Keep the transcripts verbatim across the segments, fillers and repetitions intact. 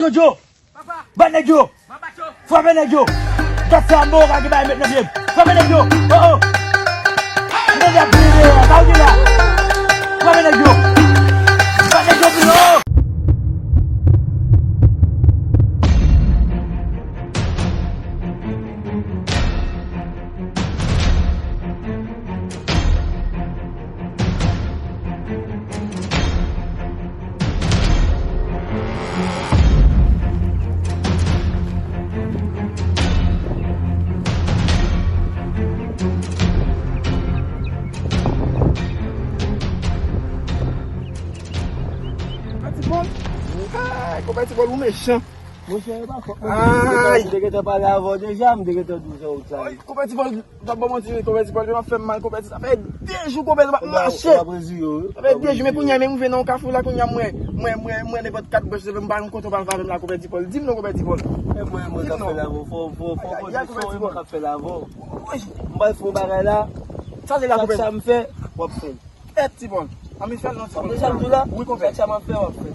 Jojo! Bat nèg yo! Frape nèg yo! Gad sa, Mora ki bay met nan pye m! Frape nèg yo! Oh, oh! Nèg y ap vini deyò, sa w di la? Frape nèg yo! Bat nèg yo pi wo! Konpè Ti Pòl? Ay, konpè Ti Pòl, ou mechan. Monchè, e pa fòt mwen. Ay! M te gentan pale avè w deja, m te gentan di w sa w sa. Ay, konpè Ti Pòl, w t ap ban m manti, konpè Ti Pòl, men w ap fè m mal, konpè Ti, sa fè de jou, konpè, m ap mache. Sa fè de jou, men kounye a, men m rive nan yon kafou la, kounye a, mwen, mwen, mwen, mwen, nenpòt kat bòs, m pa konn kote w pral frape m la, konpè Ti Pòl. Di m non, konpè Ti Pòl. E mwen, mwen k ap fè l avè w, fò, fò, fò, fò, fò, e mwen k ap fè l avè w. M pral fè yon bagay la. Sa se la, konpè. Sa m fè, w ap fè l. Èt, Ti Pòl. Ann, fè l non, Ti Pòl. Deja m tou la? Wi, konpè. Sa m ap fè, w ap fè.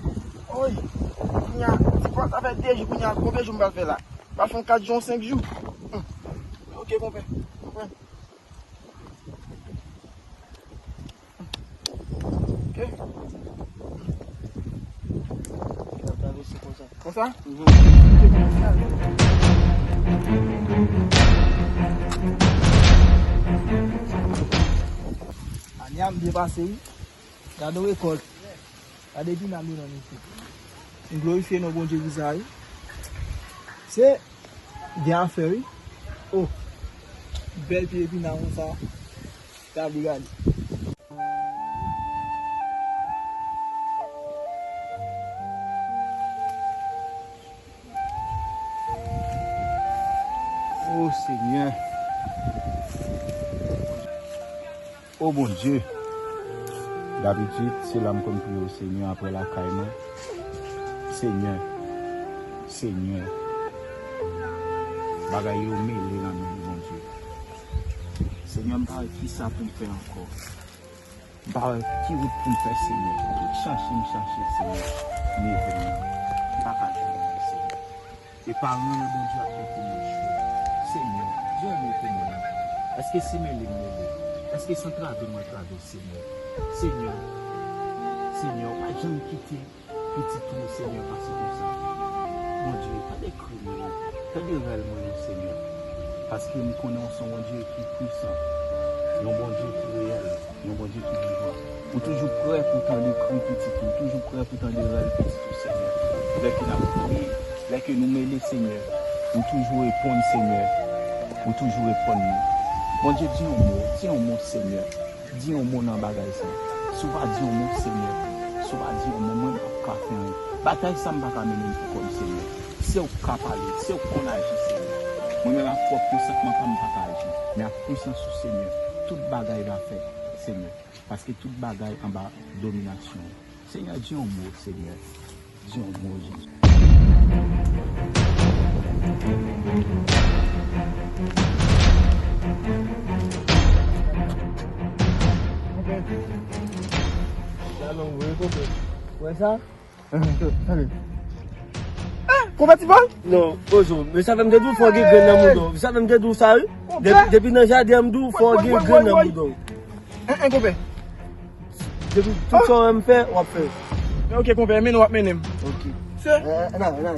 Oy, kounye a, Ti Pòl, sa fè de jou kounye a. Konbyen jou m pral fè la? Pral fè yon kat jou, senk jou. Hmm. Ok, konpè. Konpè. Ok. N ap travèse konsa. Konsa? Mhm. Ane a m byen pase, wi. Gade yon rekòt. Gade epinal yo nan misye. M glorifye non Bondye pou sa, wi. Se gen afè, wi. Oh. Bèl pye epinal konsa. Gade, gade. O Senyè. O Bondye. Dabitid, se la m konn priye w, Senyè, apre lakay mwen. Senyè. Senyè. Bagay yo mele nan men w, Bondye. Senyè, m pa wè kisa pou m fè ankò. M pa wè ki wout pou m fè, Senyè. Tout chache m chache, Senyè, m leve m nan. M pa ka jwenn li, Senyè. E pa renmen Bondye ap gen pou nou echwe. Senyè, di yon mo pou mwen. Èske se mele m mele? Èske se antrave m antrave, Senyè? Senyè, Senyè, ou pa janm kite pitit ou, Senyè, pase konsa. Bondye, tande kri mwen yo, tande rèl mwen yo, Senyè. Paske m konnen w se yon Bondye ki pwisan, yon Bondye ki reyèl, yon Bondye ki vivan. Ou toujou prè pou tande kri pitit ou, ou toujou prè pou tande rèl pitit ou, Senyè. Lè ke n ap priye, lè ke nou mele, Senyè, ou toujou reponn, Senyè. Ou toujou reponn nou. Bondye, di yon mo, di yon mo, Senyè. Di yon mo nan bagay sa. Si w pa di yon mo, Senyè, si w pa di yon mo, mwen p ap ka fè anyen. Batay sa m pa ka mennen l pou kò m, Senyè. Se ou k ka pale, se ou k konn aji, Senyè. Mwen menm ak pwòp konsantman pa m, m pa ka aji. Men ak pwisans ou, Senyè, tout bagay va fèt, Senyè. Paske tout bagay anba dominasyon ou. Senyè, di yon mo, Senyè. Di yon mo, Jezi. Sa long vre, konpè. Wè sa? Tande. Ah, konpè Ti Pòl? Non, poze w. Men sa fè m te di w fò gen grenn nan mouda w. Sa fè m te di w sa, wi. Depi, depi nan jaden an, m di w fò gen grenn nan mouda w. En, en, konpè. Depi tout sa w wè m fè, w ap fè. Ok, konpè, mennen w ap mennen m. Ok. Se. Eh, nan, nan.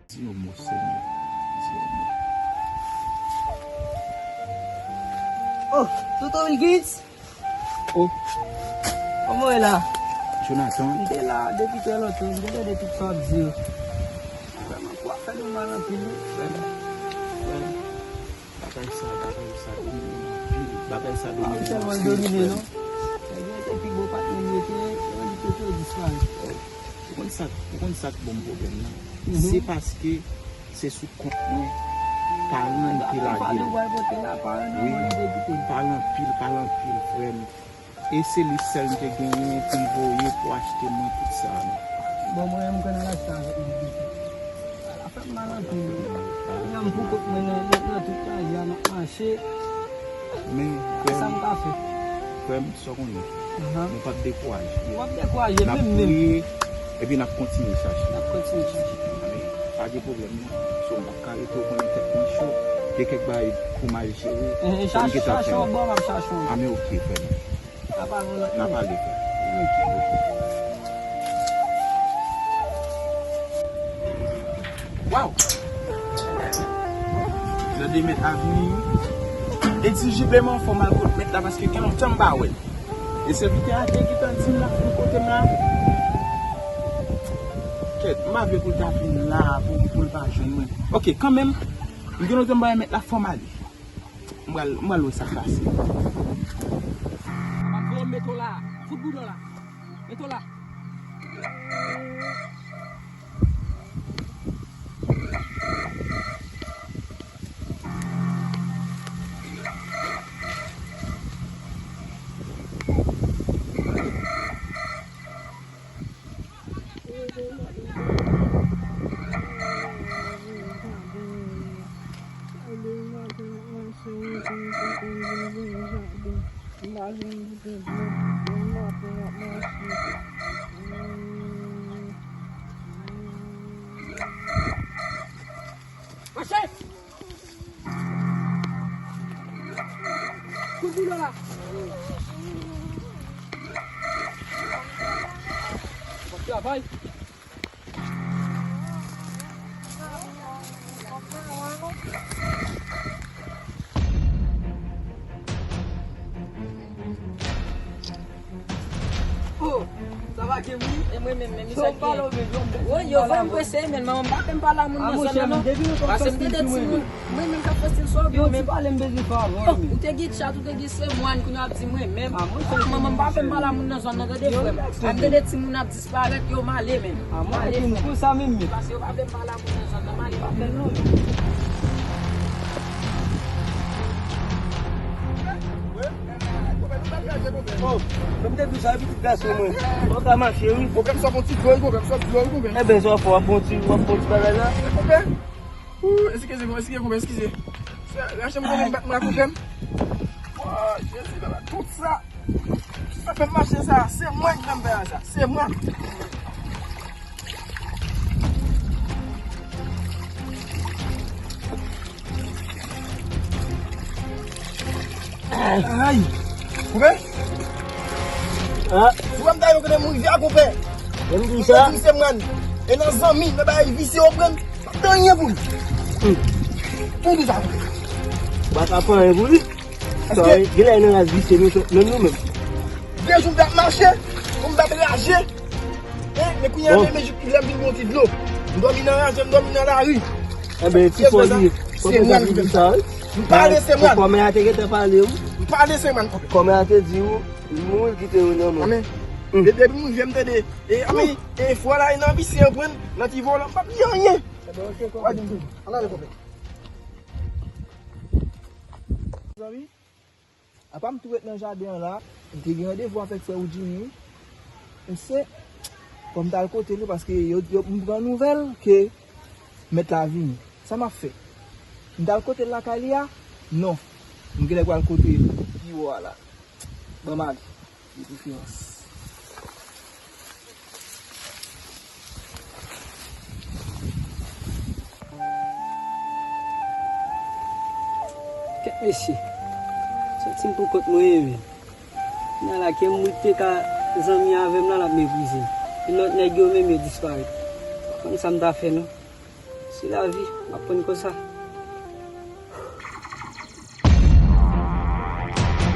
Di yon mo, Senyè. Di yon mo. Oh, Toto Wilkins? Oh. Kòman w ye la? Jonathan. M te la depi trè lontan, m te tande tout sa w ap di yo. Vrèman, w ap fè nou mal anpil, wi. Frè m, frè m, bagay sa, bagay sa domine m anpil. Bagay sa domine m anpil, frè m. Li te pi gwo patnè m yo te, li te tou disparèt. Ou konn sa, ou konn sa k ban m pwoblèm nan? Mhm. Se paske se sou kont mwen, paran l te lage l. Wi, pale anpil, pale anpil, frè m. E se li sèl m te genyen pou m voye pou achte mwen tout sa a. Bon, mwen menm, m konn al achte avèk mwen depi. Sa fè m mal anpil. Mwen menm pou kont mwen nan, nan, nan tout lari a, m ap mache. Men, frè m, sa m ka fè? Frè m, sa w konnen, nou p ap dekouraje. Nou p ap dekouraje, menm, menm. N ap priye, epi n ap kontinye chache. N ap kontinye chache. Men, pa gen pwoblèm, non. So, m p ap ka rete, w konnen tèt mwen cho. Gen kèk bagay pou m al jere. Fò m gentan fè l. Chache w, bò, m ap chache w. A, men, oke, frè m. N a pale, frè. Waw! Gade mèt la vini, wi. Egzijibleman, fò m al kot mèt la, paske gen lontan m pa wè l. E sèvitè a te gentan di m la, pou kote m la. Kèt, m pa vle pou l ta vin la, pou, pou l pa jwenn mwen. Oke, kanmenm, m gen lontan m pa wè mèt la, fò m ale. M pral, m pral wè sa k pase. Ap voye m mete w la. Fout boudon la. Mete w la. Mache! Kout boulon la. Bon travay. Oh, sa va, Kevin? E mwen menm, menm, sa ki gen? Woy, yo fè m prese, men manman m pa fè m pale a moun nan zòn nan, non. Paske m te de timoun. Mwen menm k ap fè stil sou yo, men. Yon ti pale m bezwen fè avè w, men. Ou te gen tchat, ou te gen semwàn, kounye a w ap di mwen menm. Manman m pa fè m pale a moun nan zòn nan, tande, frè m. Ap tande timoun ap disparèt, yo m ale, men. M ale, frè m. Konsa menm, men. Paske yo pa vle m pale a moun nan zòn nan, m ale. Pa fè l non, men. Oh, men m te di w sa, pitit gason mwen. Ou ka mache, wi. Konpè m, sòt yon ti dlo, wi, konpè m, sòt dlo, wi, konpè. Enben, sa w fè, w ap pran ti, w ap pran ti bagay la? Konpè. Ooh, eskize, konpè, eskize, konpè, eskize. Se rache m konnen m bat mwen ak konpè m. Oh, Jezi, papa, tout sa. Sa fè m mache sa, se mwen ki fè m fè sa, se mwen. Ay! Konpè? Ah. Ou wè m ta yo konnen m rive a konpè. Menm di sa. Ou se mwen. E nan zanmi, nan bagay visye w pran. Pa t anyen pou li. Hmm. Tou di sa konpè. Ou pa ka fè anyen pou li. Paske genlè nan ras visye nou menm nou menm. De jou m t ap mache, pou m t ap raje. Hein, men kounye a menm, men lè m vin bwè yon ti dlo. M dòmi nan raje, m dòmi nan lari. Enben, ti fò li ye. Se mwen ki fè sa, wi. M pale se mwen. Kòmè a te gentan pale, wi. M pale se mwen, konpè. Kòmè a te di w, li mouri, l kite w nan men. Anmen. De-, depi m rive, m tande. E, anmen, e fwa la, e nan visye yo pran, nan ti vòlò, m p ap di anyen. Enben, oke, konpè. Ann ale, konpè. Zanmi, apa m tou ret nan jaden an la. M te gen randevou avèk frè Woudjini, wi. Ou se, fò m t al kote l wi, paske yo, yo, m pran nouvèl ke mèt la vini. Sa m ap fè? M t al kote l lakay li a? Non. M genlè pral kote pi wo a la. Ban m ale. Gen diferans. Kèt mesye. Santi m pou kont mwen, men. Nan la ke m te ka zanmi avè m la, l ap meprize m. E lòt nèg yo menm yo disparèt. Pa konn sa m ta fè, non. Se lavi, m aprann konsa.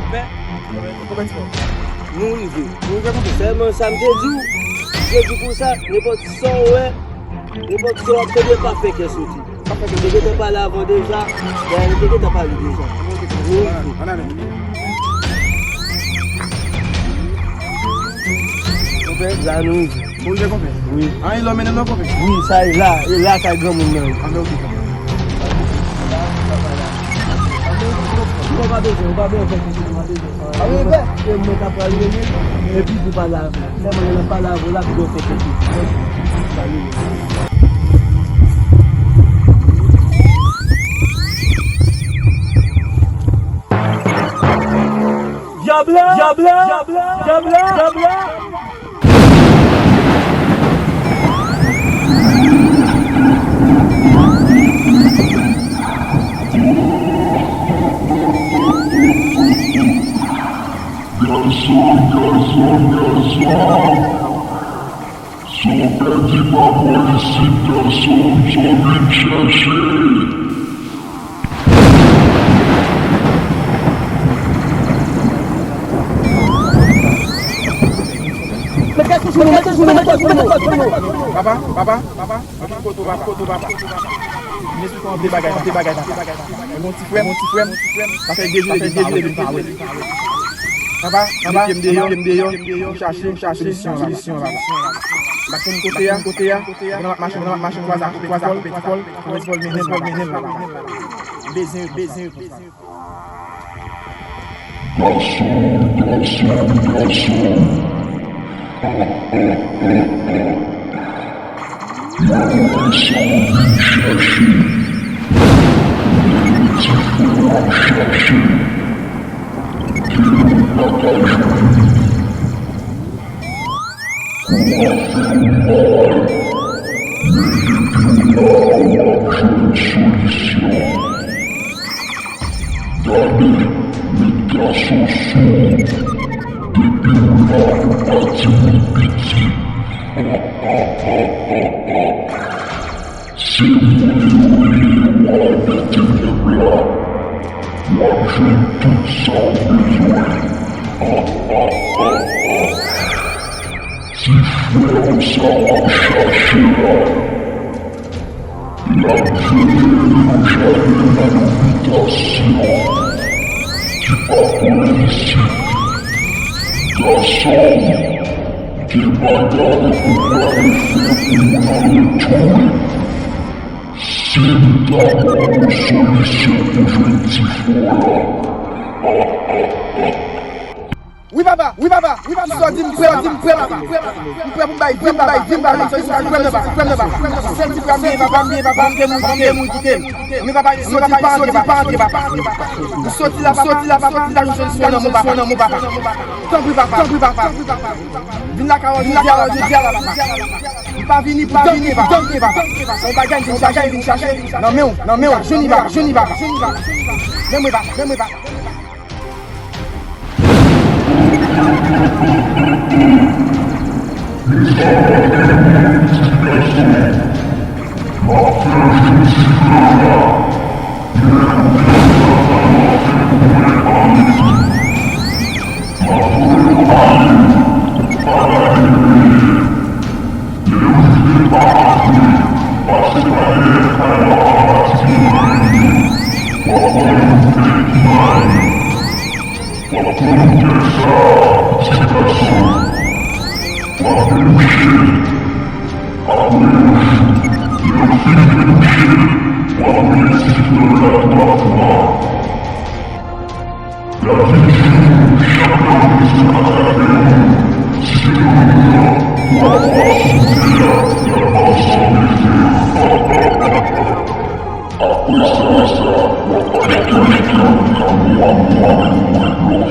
Konpè, konpè, nou rive. Nou rive, konpè. Sèlman sa m te di w, m te di konsa, nenpòt sa w wè, nenpòt sa w ap tande, pa fè kè sote. M te gentan pale avan deja, dayè nou te gentan pale deja. Nou rive. Ann ale. Konpè, la nou rive. Moun gen konpè? Wi. A, e lò mennen non, konpè? Wi, sa e la, e la kay granmoun nan. A, men oke, konpè. Ou pa bezwen, ou pa bezwen fè kite, ou pa bezwen. A, wi, konpè. E mwen k ap pral rele, epi pou pale avè l. Sèlman lè l ap pale avè w la, pou w fè kite. Pale. Konpè, Dyab la, dyab la, dyab la, dyab la. Gason, gason, gason. Si w pèdi pa bò isit, gason, m sot vin chèche. Papa, papa, papa, papa, kote w, papa, kote w, papa. M esplike w anpil bagay, anpil bagay, papa. Mwen gen yon ti frè m, yon ti frè m, yon ti frè m. Sa fè de jou, de jou depi m pa wè l. Papa, papa, mete m deyò, mete m deyò, m chache, m chache solisyon, papa. M pa konn kote a, kote a, pandan m ap mache, pandan m ap mache, m kwaze ak Pèt Pòl, Pèt Pòl, Pèt Pòl mennen m, mennen m, papa. M bezwen, bezwen, bezwen. Gason, gason, gason. Mwen wè sa w vin chèche. Mwen ti frè w ap chache. Ke ou pa ka jwenn li. Ou a fè w mal. Men depi w la, w ap jwenn solisyon. Gade, met gason sou ou. Depi w la, ou pa timoun piti. Se mwen yo ye wa dè tenèb la. W ap jwenn tout sa w bezwen. Ti frè w sa w ap chache la. L ap veye yon jaden nan yon bitasyon ki pa pran isit. Gason m, gen bagay ou pral fè pou mwen an retou wi. Si m ta ba w solisyon pou jwenn ti frè w la. Wi papa, wi papa, wi papa, sa w di m prè, sa w di m prè papa. M prè pou m bay, prè pou m bay, prè pou m bay, sòlisyon, prè m nan papa, prè m nan papa. Sèl ti frè m genyen papa, m genyen papa, m gen moun kite m. Men papa, sòti pa antre papa, pa antre papa. M sòti la papa, sòti la papa, m ta jwenn solisyon nan men papa, nan men papa. Tanpri papa, tanpri papa. Vin lakay ou jodi a la papa. M pa vini pou tanpri papa, tanpri papa. Yon bagay m vin chache, vin chache. Nan men w, nan men w, jwenn li papa, jwenn li papa. Men mwen papa, men mwen papa. W ap pran wout sa, ti gason. W ap debouche. Apre yon jou, lè w fin debouche, w ap wè ti frè w la twa fwa. Gade jou, chak lè w bezwen atake yon moun, tire yon bouyon, w ap fwa sou wout la, y ap ba w sa w bezwen. Apre sa, apre sa, w ap pale tou lete w ka mwa mwa pou w wè glò.